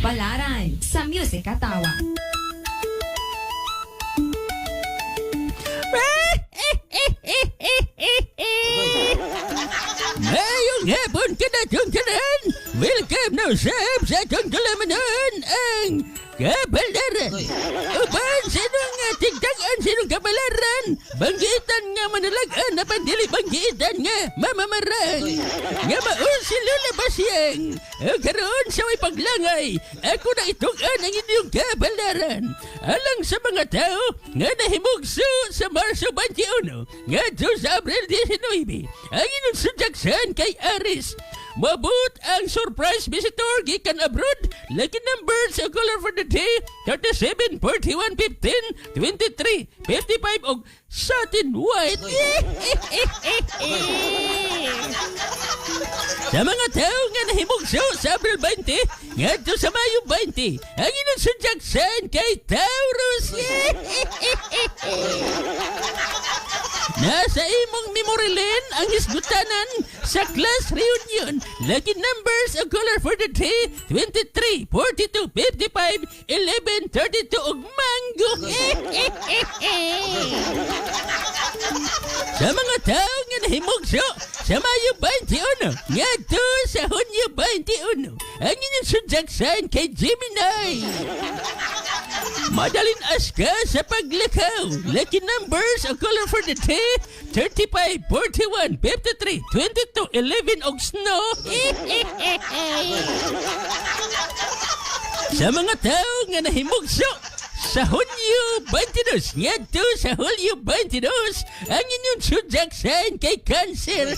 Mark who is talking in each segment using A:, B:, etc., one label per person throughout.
A: Kapalaran sa Music Katawa.
B: Ngayong hapon kanatong tanan! Welcome na usab sa atong kalamanan ang Kabalaran! Uban sinong nga tigtagan sinong kabalaran? Banggitan nga manalagan na pandili banggitan nga mamamarang! Nga maon si Lola Basyang! O karon sa may paglangay, ako na itugan ang inyong kabalaran! Alang sa mga tao nga nahimugso sa Marso 21 ngadto sa Abril 19, ang inyong sujaksan kay Aris. Mabut ang surprise visitor gikan abroad. Lucky numbers sa color for the day: 37, 41, 15, 23, 55 og satin white. Sa mga tao nga nahimugso sa Abril 20 ngadto sa Mayo 20, ang inyong sujaksan kay Taurus. Nasa imong memory lane ang hisgutanan sa class reunion. Lucky numbers ang color for the day: 23, 42, 55, 11, 32 ug mango. Sa mga tao nga nahimugso sa Mayo 21 ngadto sa Hunyo 21, ang inyong zodiac sign kay Gemini. Madalin as ka sa paglakaw. Lucky numbers ang color for the day: 35, 41, 53, 22, 11 og snow. Sa mga tao nga nahimugso sa Hunyo 22 ngadto sa Hulyo 22, ang inyong zodiac sign kay Cancer.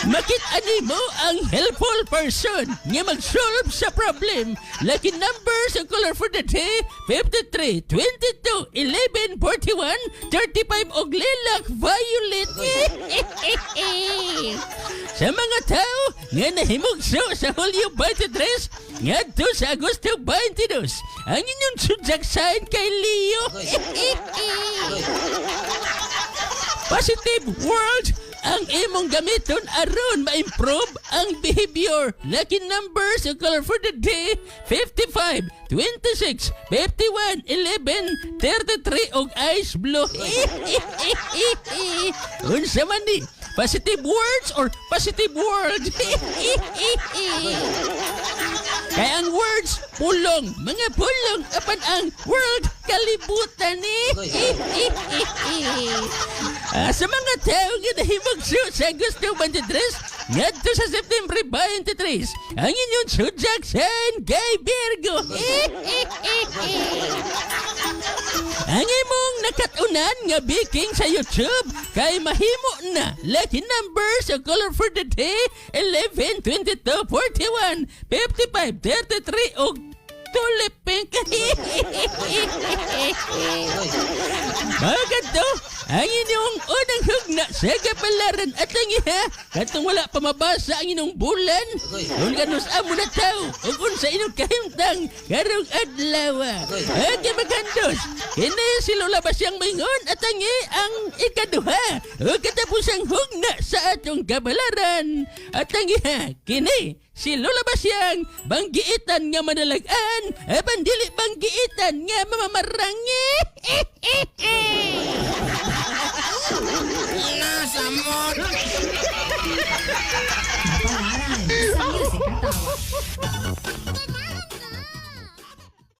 B: Makita nimo ang helpful person nga mag-solve sa problem. Lucky numbers ang color for the day: 53, 22, 11, 41, 35 og lilac violet. Sa mga tao nga nahimugso sa Hulyo 23 ngadto sa Agosto 22, ang inyong zodiac sign kay Leo. Positive world ang imong gamiton aron ma-improve ang behavior. Lucky numbers ang color for the day: 55, 26, 51, 11, 33 og ice blue. Unsa man ni? Positive words or positive world? Kaya ang words, pulong, mga pulong, apan ang world, kalibutan ni. Sa mga tao nga nahimugso sa Agosto 23, ngadto sa September 23, ang inyong zodiac sign kay Virgo. Ang imong nakatunan nga baking sa YouTube kay mahimo na. Lucky numbers sa color for the day: 11, 22, 41, 55, 33 og tulip pink. Maganda ang inyong unang hugna sa kapalaran at ang iha katong wala pa mabasa ang inyong bulan. Kung ganus amo na tao ug unsa inyong kahimtang karong adlaw. Okay, magandos. Kini si Lola Basyang maingon at ang ang ikaduha ug katapusang hugna sa atong kabalaran. At ang iha kini si Lola Basyang, banggiitan nga manalagan, apan dili banggiitan nga mamamarangi.
C: Nasa mo.
A: Kapalaran sa Music Katawa.